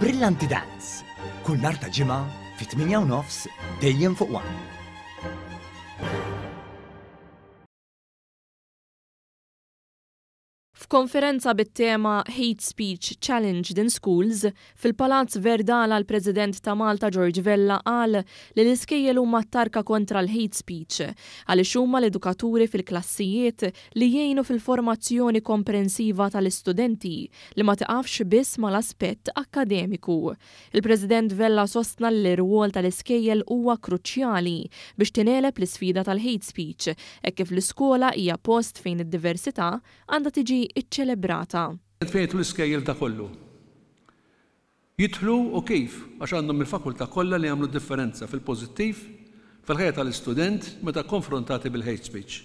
Brillanti Dance, kull nhar ta' Ġimgħa fit-8:30 dejjem fuq One. F'konferenza bit-tema Hate Speech Challenged in Schools, fil-Palazz Verdala l-President ta' Malta George Vella qal li l-iskejjel huma t-tarka kontra l-hate speech għaliex huma l-edukaturi fil-klassijiet li jgħinu fil-formazzjoni komprensiva tal-istudenti li ma tiqafx biss mal-aspett akkademiku. Il-President Vella sostna li l-irwol tal-iskejjel huwa kruċjali biex tingħeleb l-isfida tal-hate speech hekk kif l-iskola hija post fejn id-diversità għandha tiġi ċċelebrata. Fejn jidħlu l-iskejjel f'da kollu? Jidħlu u kif, għax għandhom il-fakultà kollha li jagħmlu differenza fil-pożittiv fil-ħajja tal-istudent meta kkonfrontati bil-hate speech.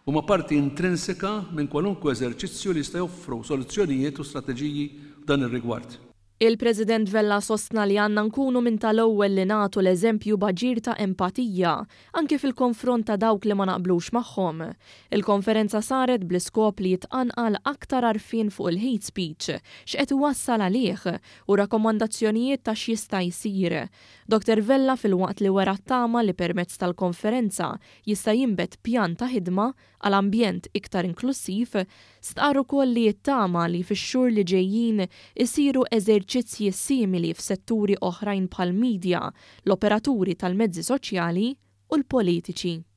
Huma parti intrinsika minn kwalunkwe eżerċizzju li jista' joffru soluzzjonijiet u strateġiji f'dan ir-rigward. Il-President Vella sostna li għandna nkunu minn tal-ewwel li nagħtu l-eżempju b'aġir ta' empatija, anki fil-konfront ta' dawk li ma naqblux magħhom. Il-konferenza saret bl-iskop li jitqanqal aktar għarfien fuq il-hate speech, x'qed iwassal għalih u rakkomandazzjonijiet ta' x'jista' jsir. Dottor Vella filwaqt li wera t-tama li permezz tal-konferenza jista' jinbet pjan ta' ħidma għal ambjent iktar inklussiv, stqarr ukoll li jittama li fix-xhur li ġejjin isiru eżerċizzji simili f'setturi oħrajn bħall-media, l-operaturi tal-mezzi soċjali u l-politiċi.